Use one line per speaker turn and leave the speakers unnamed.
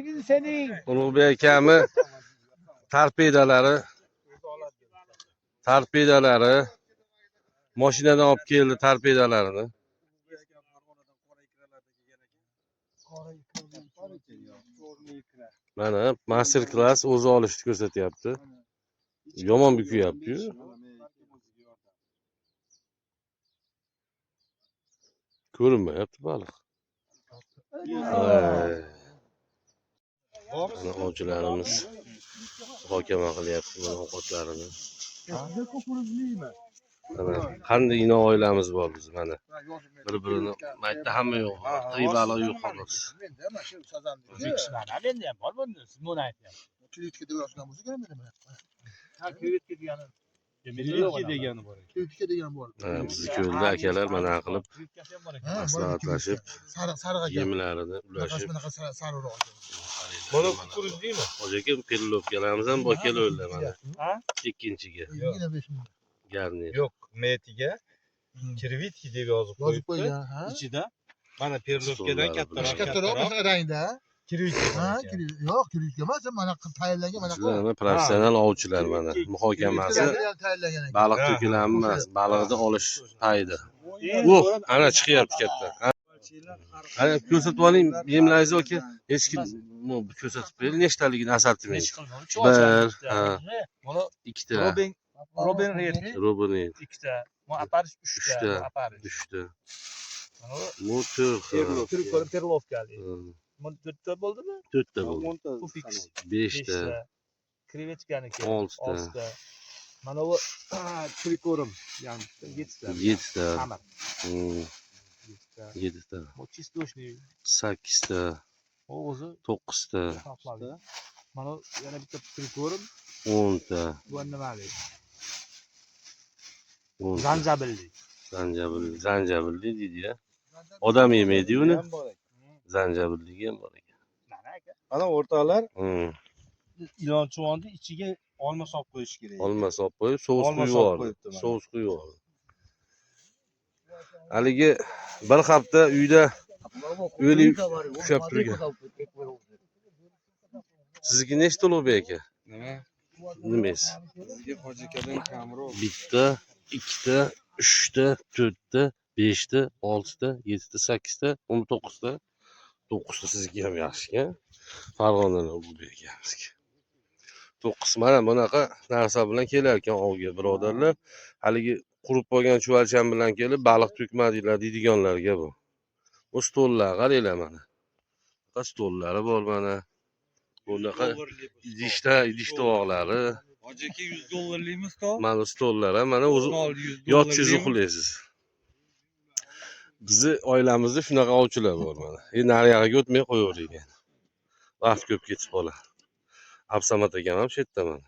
Tegin sening.
Ulug'bek akami torpedalari, torpedalari mashinadan olib keldi torpedalarini. Mana master klass o'zi olishni ko'rsatyapti. Yomon bukuyapti-yu. Ko'rinmayapti baliq. Voy. Mana ovchilarimiz muhokama qilyapti buni ovqatlarini. Mana qanday inoq oilamiz bor biz mana. Bir-birini maytda hamma yo'q. Tirik baliq yo'q xolos.
Mana menda ham bor bunda. Siz buni aytyapsiz.
Krevetga deb yozgan bo'lsa kerak menda.
Ha, krevetka degani.
Krevetka degani bor ekan.
Krevetka degan bor.
Mana bizni ko'lda akalar mana qilib
Krevetkasi ham bor ekan.
Ha, bor,
maslahatlashib
sariq sariq ekan.
yemlarini
Bunaqasi
ulashib.
bunaqa sariqroq ekan.
Mana kukuruzdimi?
Hoji aka, perlovkalarimiz ham bor keluvdilar mana.
Ha?
Ikkinchiga
25 000.
garnir.
Yo'q, metiga krevetki deb yozib
Yozib
qo'yibdi.
qo'ygan, ha?
Ichida mana perlovkadan
Stollari
kattaroq,
bilan.
Kattaroq
kattaroq
rangda.
krevetka
Ha,
bor ekan.
yo'q, krevetka emas, mana qilib tayyorlangan mana
Sizlar mana professional ovchilar mana muhokamasi
Krevetka ham tayyorlangan ekan.
baliq
Ha.
to'kilami emas, baliqni olish payida.
Eng
Uh, ana chiqyapti katta. Ana ko'rsatib oling yemlaringizni aka. Hech kim ko'rsatib bering, nechtaligini assortiment. Bir, ha.
Mana
Ikkita,
Robin Robin Red
Robin
ikkita, bu aparish uchta,
Uchta.
bu aparish.
uchta.
Mana bu
Bu to'rt. ha.
Ko'rim perlovkali.
Ha,
Bu to'rtta bo'ldimi?
To'rtta bo'ldi.
Bu fix.
Beshta,
Beshta. Krevetkaniki.
oltita,
Oltita. Mana bu trikorim, ya'ni yettita.
yettita,
Xamir.
Yettita,
Yettita. Bu чесночный.
sakkizta,
U o'zi
to'qqizta,
xalqlari. Mana bu yana bitta trikorim,
10 ta,
bu nimalik?
10 ta.
Zanjabilli.
Zanjabil, zanjabilli deydi ya. Odam yemaydi uni.
Ham bor ekan.
Zanjabilligi ham bor ekan.
Mana aka.
Mana o'rtoqlar,
Hmm.
ilonchuvonni ichiga olma solib qo'yish kerak.
Olma solib qo'yib, sous
Olma
quyib
solib
yubordi.
qo'yibdi mana.
Sous quyib yubordi. Haligi bir hafta uyda o'lik ushlab turgan. Sizniki nechta Ulug'bek aka?
Nima?
Nimangiz?
Bizga Hoji akadan kamroq.
Bitta, ikkita, uchta, to'rtta, beshta, oltita, yettita, sakkizta, 19 ta. 9 ta sizniki ham yaxshi ekan. Farg'onadan Ulug'bek akamizga. 9 mana bunaqa narsa bilan kelar ekan ovga birodarlar. Haligi qurib qolgan chuvalchang bilan kelib baliq to'kmadinglar deydiganlarga bu. Bu stollar qaranglar mana. Bunaqa stollari bor mana. Bunaqa idishda, idish tovoqlari,
Hoji aka 100 dollarlikmi stol?
mana stollar ham mana o'zi
Stol 100
yotsangiz
dollarlikmi?
uxlaysiz. Bizni oilamizda shunaqa ovchilar bor mana. Endi nariyog'iga o'tmay qo'yaverdik endi. Vaqt ko'p ketib qoladi. Absamat akam ham shu yerda mana.